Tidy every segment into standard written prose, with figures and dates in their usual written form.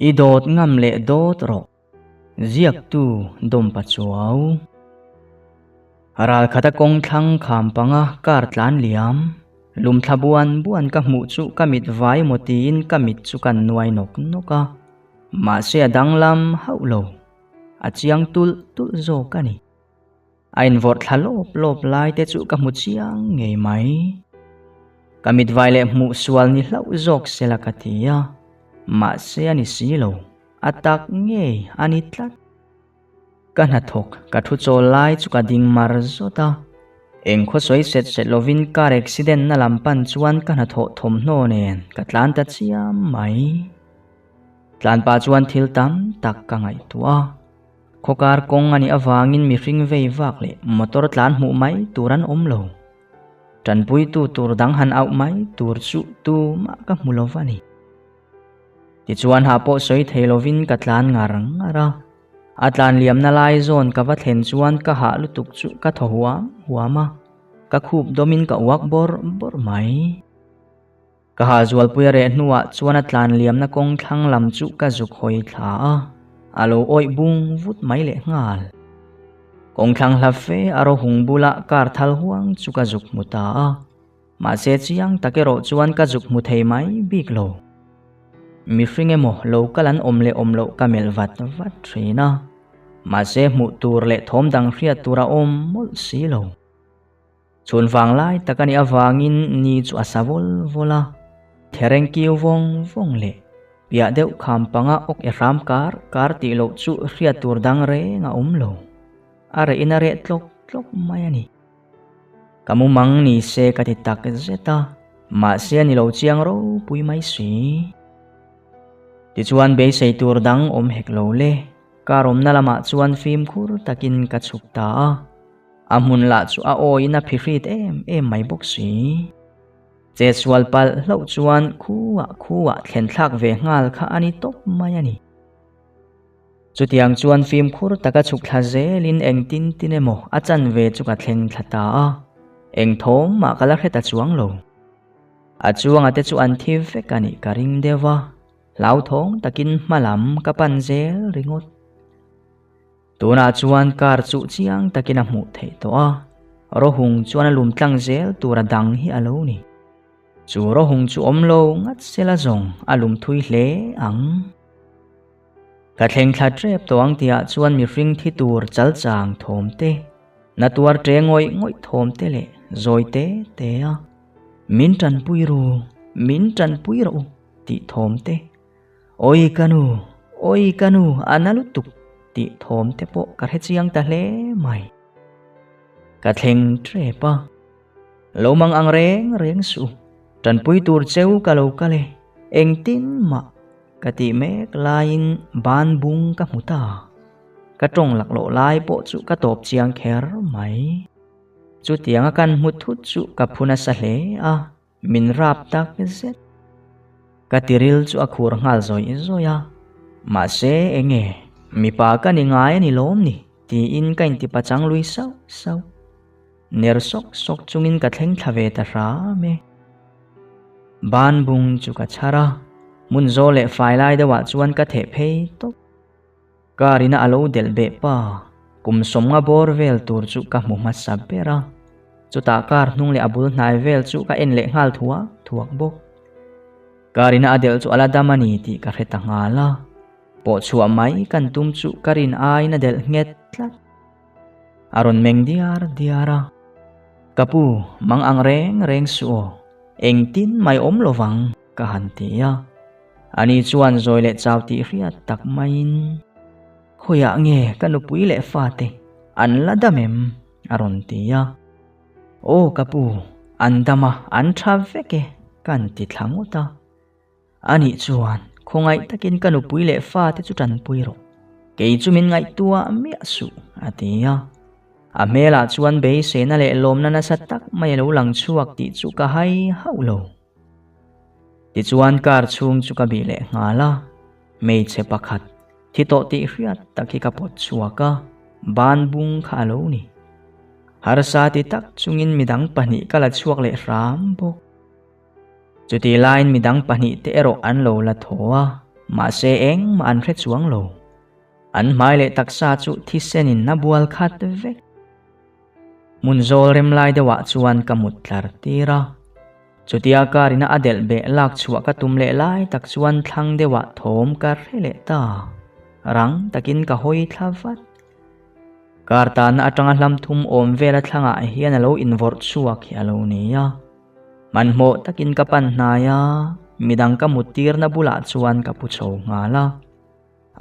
I dawt ngam leh dawt rawh. Ziaktu Dawmpa Chuau. Ralkhata kawng thlang kham panga kar tlan liam. Lumthla buan buan ka hmuh chu ka mit vai maw tiin ka mit chu kan nuai nawk nawk a. Mahse a danglam hauh lo. A chiang tulh tulh zawk a ni. A invawrh thla lawp lawp lai te chu ka hmu chiang ngei mai. Ka mitvai leh hmuh sual ni hlauh zawk sela ka ti a, mahse a ni si lo, a tak ngei a ni tlat. Ka hnathawk ka thu chawl lai chu ka ding mar zawt a, eng khaw sawi set set lovin car accident na lam pan chuan ka hnathawh thawmhnaw nen ka tlan ta chiam mai. Tlan pah chuan thil tam tak ka ngaihtuah a. Khawkar kawng a nih avangin mihring vei vak leh motor tlan hmuh mai tur an awm lo. Tanpuitu tur dang han auh mai tur chu tumah ka hmu lo va ni. Tichuan ha pawh sawi thei lovin ka tlan ngar ngar a. A tlan liamna lai zawn ka va thlen chuan ka hah lutuk chu ka thaw huam huam a, ka khup dawmin ka uak bawrh bawrh mai. Ka ha zualpui a reh hnuah chuan a tlan liamna kawng thlang lam chu ka zuk hawi thla a, a lo awih bung vut mai leh nghal. Kawng thlang hla fe a ro hung bula kar thal huang chu ka zuk hmu ta a, mahse chiang tak erawh chuan ka zuk hmu thei mai bik lo. Mihring emaw lo kal an awm leh awm loh ka melh vat vat thin a, mahse hmuh tur leh thawm dang hriat tur a awm mawlh si lo. Chhun vang lai tak a nih avangin ni chu a sa vawl vawl a, thereng kiu vawng vawng leh piah deuh kham panga awk e hram kar kar tih loh chu hriat tur dang reng a awm lo. A reh in a reh tlawk tlawk mai a ni. Ka mumang ni se ka ti tak zet a, mahse a ni lo chiang ropui mai si. Tichuan beisei tur dang awm hek lo le, kar awmna lamah chuan fimkhur takin ka chhuk ta a. A hmun lah chu a awiin a phihrit em em mai bawk si. Che sual palh hlauh chuan khuah khuah thlen thlak ve nghal kha a ni tawp mai a ni. Chutiang chuan fimkhur taka chhuk thla zelin engtin tin emaw a chanve chu ka thleng thla ta a, eng thawm mah ka la hre ta chuang lo. A chuanga te chu an thi vek a nih ka ring deuh a, hlauthawng takin hma lam ka pan zel ringawt. Tunah chuan car chu chiang takin a hmuh theih tawh a, rawhung chuan a lum tlang zel tur a dang hi a lo ni. Chu rawhung chu awm lo ngat sela zawng a lum thui hle ang. Ka thleng thla tep tawh ang tihah chuan mihring thi tur chal chang thawm te, na tuar ṭe ngawih ngawih thawm te leh zawi te te a, Min ṭanpui ru, min ṭanpui rawh u tih thawm te. Awi ka nu, awi ka nu a na lutuk tih thawm te pawh ka hre chiang ta hle mai. Ka thleng tep a, lo mang ang reng reng suh, tanpui tur cheu ka lo kal e, engtin mah ka tih mek laiin ban bung ka hmu ta. Ka tawng laklawh lai pawh chu ka tawp chiang kher mai. Chutianga kan hmu thut chu ka phu nasa hle a. Min rap tak zet. Ka tiril chu a khur nghal zawih zawih a, mahse enge mipa ka ni ngai a ni lawm ni tiin ka inti pachang lui sauh sauh. Ner sawk sawk chungin ka thleng thla ve ta hram e. Ban bung chu ka chhar a, hmun zawl leh fai lai deuhah chuan ka theh phei tawp. Car ina a lo delh beh pa, kum sawmnga bawr vel tur chu ka hmu hmasa ber a. Chutah car hnung leh a bul hnai vel chu ka en leh nghal thuak thuak bawk. Car ina a delh chu a la dam a ni tih ka hre ta nghal a. Pawh chhuah mai kan tum chu ka rin aiin a delh nghet tlat. A rawn meng diar diar a. Ka pu, mang ang reng reng suh aw, engtin mai awm lovang ka han ti a. Ani chuan zawi leh chau tih hriat tak maiin, Khawiah nge ka nupui leh fate an la dam em? a rawn ti a. Aw ka pu, an dam a, an tha vek e, ka han ti thla ngawt a. Ani chuan, Khawngaih takin ka nupui leh fate chu tanpui rawh, kei chu min ngaihtuah miah suh, a ti a. A hmelah chuan beiseina leh lawmna nasa tak mai a lo lang chhuak tih chu ka hai hauh lo. Tichuan car chhung chu ka bih leh nghal a, hmeichhe pakhat thi tawh tih hriat tak hi ka pawt chhuak a, ban bung kha a lo ni. Harsa ti tak chungin midang pahnih ka la chhuak leh hram bawk. Chutih laiin midang pahnih te erawh an lo la thaw a, Mahse engmah an hre chuang lo. An hmai leh taksa chu thisenin a bual khat vek. Hmun zawl rem lai deuhah chuan ka mut tlar tir a. Chutia car ina a delh beh lak chhuah ka tum leh lai tak chuan thlang deuhah thawm ka hre leh ta. Rang takin ka hawi thla vat. Car tanna atanga hlam thum awm vela thlangah hian a lo invawrh chhuak hi a lo ni a. Hmanhmawh takin ka pan hnai a, midang ka mut tirna bulah chuan ka pu chho nghal a.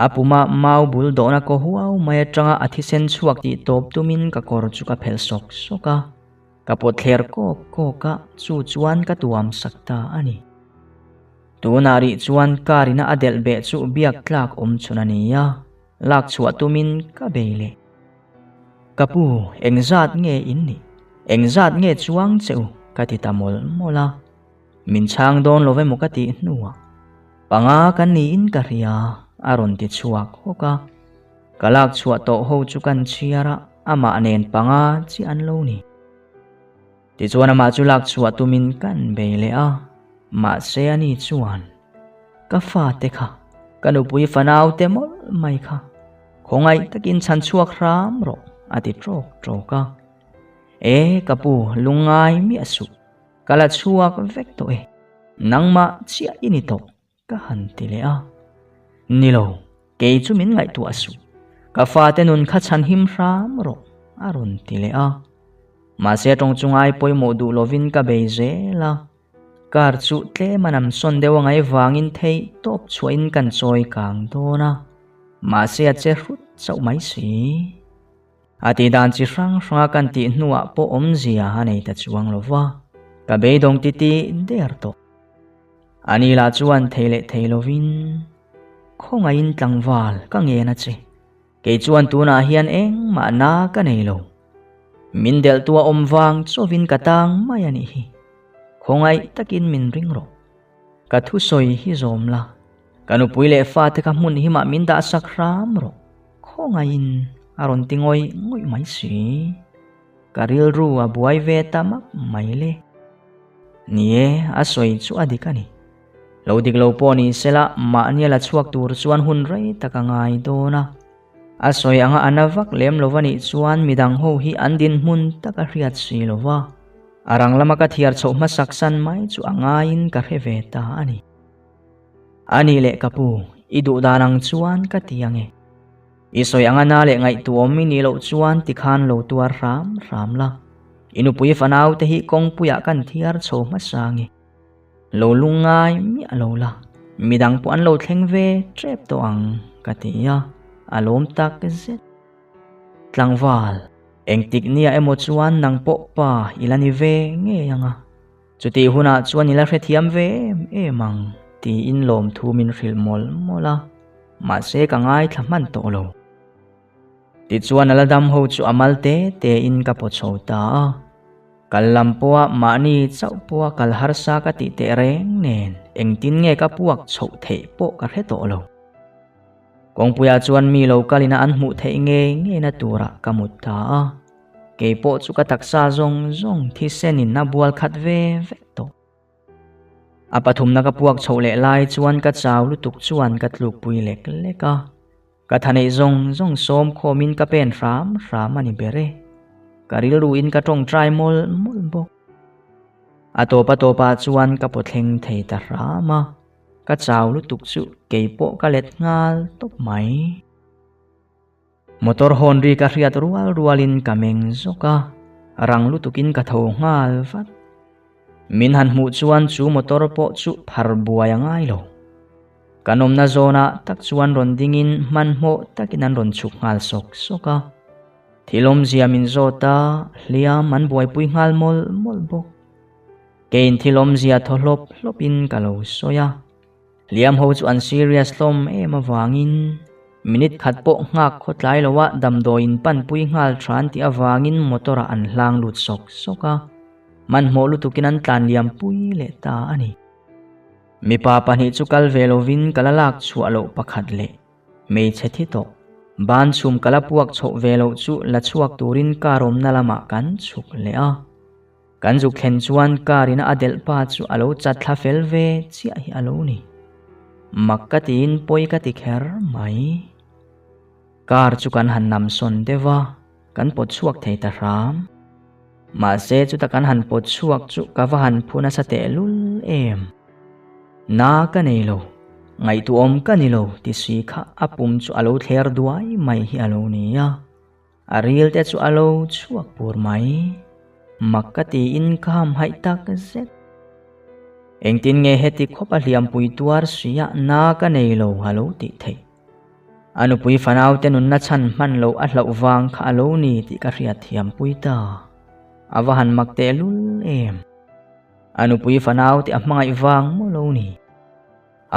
A puma mau bul dawhna kaw huau mai atanga a thisen chhuak tih tawp tumin ka kawr chu ka phelh sawk sawk a, ka pawt thler kawk kawk a, chu chuan ka tuam sak ta a ni. Tunah rih chuan car ina a delh beh chu biak tlak awm chhun a ni a, lak chhuah tumin ka bei leh. Ka pu, engzat nge in nih? Engzat nge chuang che u? ka ti ta mawlh mawlh a. Min chhang dawn lo emaw ka tih hnuah panga kan niin ka hria a rawn ti chhuak hawk a. Ka lak chhuah tawh ho chu kan chhiar a, amah nen panga chiah an lo ni. Tichuan amah chu lak chhuah tumin kan bei leh a, mahse ani chuan ka fate kha ka nupui fanau te mawlh mai kha khawngaih takin chhan chhuak hram rawh a ti tawk tawk a. E ka pu lungngai miah suh. Ka la chhuak vek tawh e, nangmah chiah i ni tawh ka han ti leh a. Ni lo, kei chu min ngaihtuah suh, ka fate nun kha chhan him hram rawh a rawn ti leh a. Mahse tawng chu ngai pawimawh duh lovin ka bei zel a, car chu tlem a nam sawn deuh a ngai vangin theih tawp chhuahin kan chawi kang dawn a, mahse a che hrut chauh mai si. A tih dan chi hrang hranga kan tih hnuah pawh awmzia a nei ta chuang lo va, ka beidawng titi der tawh. Ani lah chuan thei leh thei lovin, Khawngaihin tlangval ka ngen a che, kei chuan tunah hian engmah na ka nei lo. Min delhtua awm vang chawvin ka tang mai a nih hi. Khawngaih takin min ring rawh. Ka thusawi hi zawm la, ka nupui leh fate kha hmun himah min dah sak hram rawh. Khawngaihin a rawn ti ngawih ngawih mai si. Ka rilru a buai ve ta map mai le. Ni e, a sawi chu a dik a ni. Lo dik lo pawh ni sela mahni a la chhuak tur chuan hun rei tak a ngai dawn a. A sawi anga a na vak lem lo va nih chuan midang ho hi an dinhmun tak a hriat si lo va. A rang lama ka thiar chhoh hmasak san mai chu a ngaiin ka hre ve ta a ni. A nih leh ka pu, i duh dan ang chuan ka ti ang e. I sawi anga na leh ngaihtuahawm i nih loh chuan tikhan lo tuar hram hram la. I nupui fanau te hi kawngpuiah kan thiar chho hmasa nge. Lo lungngai miah lo la, midang pawh an lo thleng ve tep tawh ang ka ti a, a lawm tak zet. Tlangval, engtik nia emaw chuan nang pawh pa i la ni ve ngei ang a. Chutih hunah chuan i la hrethiam ve em em ang tiin lawmthu min hrilh mawlh mawlh a, mahse ka ngaithla hman tawh lo. Tichuan a la dam ho chu a mal te te in ka paw chho ta a, kal lam pawha mahni chauh pawha kal harsa ka tih teh reng nen engtin nge ka puak chhoh theih pawh ka hre tawh lo. Kawngpuiah chuan mi lo kalina an hmuh theih ngei ngeina turah ka mut ta a. Kei pawh chu ka taksa zawng zawng thisen in a bual khat ve vek tawh. A pathumna ka puak chhoh leh lai chuan ka chau lutuk chuan ka tlukpui lek lek a. Ka thaneih zawng zawng sawm khawmin ka pen hram hram a ni ber e. Ka rilru in ka tawngtai mawlh mawlh bawk. A tawp a tawpah chuan ka pawthleng thei ta hram a. Ka chau lutuk chu kei pawh ka let nghal tawp mai. Motor hawn ri ka hriat rual rualin ka meng zawk a, rang lutukin ka tho nghal vat. Min han hmuh chuan chu motor pawh chu phar buai a ngai lo. Kan awmna zawnah tak chuan rawn dingin hmanhmawh takin an rawn chhuk nghal sawk sawk a. Thil awmzia min zawt a, hliam an buaipui nghal mawlh mawlh bawk. Keiin thil awmzia thaw hlawp hlawpin ka lo sawi a. Hliam ho chu an serious hlawm em avangin minute khat pawh nghak khawtlai loa damdawiin panpui nghal than tih avangin motor ah an hlang lut sawk sawk a, hmanhmawh lutukin an tlan liam pui leh ta a ni. Mipa pahnih chu kal ve lovin ka la lak chhuah loh pakhat leh hmeichhe thi tawh ban chhum ka la puak chhoh ve loh chu la chhuak turin car awmna lamah kan chhuk leh a. Kan zuk thlen chuan car ina a delh pa chu a lo chat thla fel ve chiah hi a lo ni. Mak ka tiin pawi ka ti kher mai. Car chu kan han nam sawn deuh a, kan pawt chhuak thei ta hram. Mahse chuta kan han pawt chhuak chu ka va han phu nasa tehlul em. Na ka nei lo, ngaihtuahawm ka ni lo ti si kha a pum chu a lo thler duai mai hi a lo ni a. A ril te chu a lo chhuak pur mai. Mak ka tiin ka hamhaih tak zet. Engtin nge heti khawp a hliampui tuar sia na ka nei lo a lo tih theih. A nupui fanaute nunna chhan hman loh a hlauh vang kha a lo ni tih ka hriat thiam pui ta. A va han mak tehlul em. A nupui fanaute a hmangaih vang maw lo ni.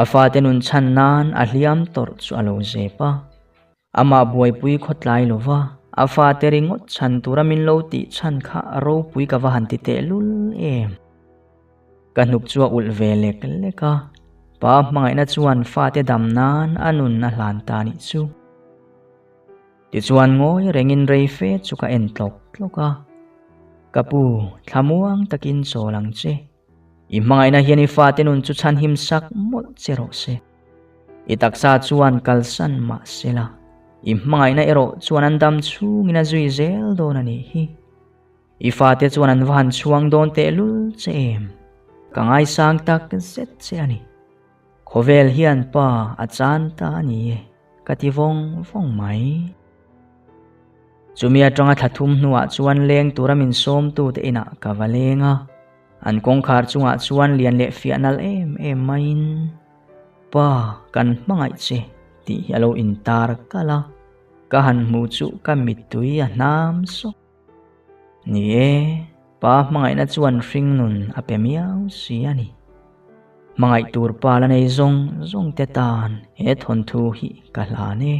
A fate nun chhan nan a hliam tawrh chu a lo zep a. Amah buaipui khawtlai lo va, a fate ringawt chhan tura min lo tih chhan kha ropui ka va han ti tehlul em. Ka hnuk chu a ulh ve lek lek a, pa hmangaihna chuan fate dam nan a nun a hlan ta nih chu. Tichuan ngawi rengin rei fe chu ka en tlawk tlawk a, Ka pu, thlamuang takin chawl ang che. I hmangaihna hian i fate nun chu chhanhim sak mawlh che rawh se. I taksa chuan kalsan mah sela, i hmangaihna erawh chuan an dam chhungin a zui zel dawn a nih hi. I fate chuan an va han chhuang dawn tehlul che em? Ka ngaisang tak zet che a ni. Khawvel hian pa a chan ta a ni e, ka ti vawng vawng mai. Chumi atanga thla thum hnuah chuan leng tura min sawmtute inah ka va leng a. An kawngkhar chungah chuan lian leh fiah nalh em em maiin, Pa, kan hmangaih che tih hi a lo intar kalh a. Ka han hmu chu ka mittui a hnam sawk. Ni e, pa hmangaihna chuan hringnun a pe miau si a ni. Hmangaih tur pa la nei zawng zawng te tan he thawnthu hi ka hlan e.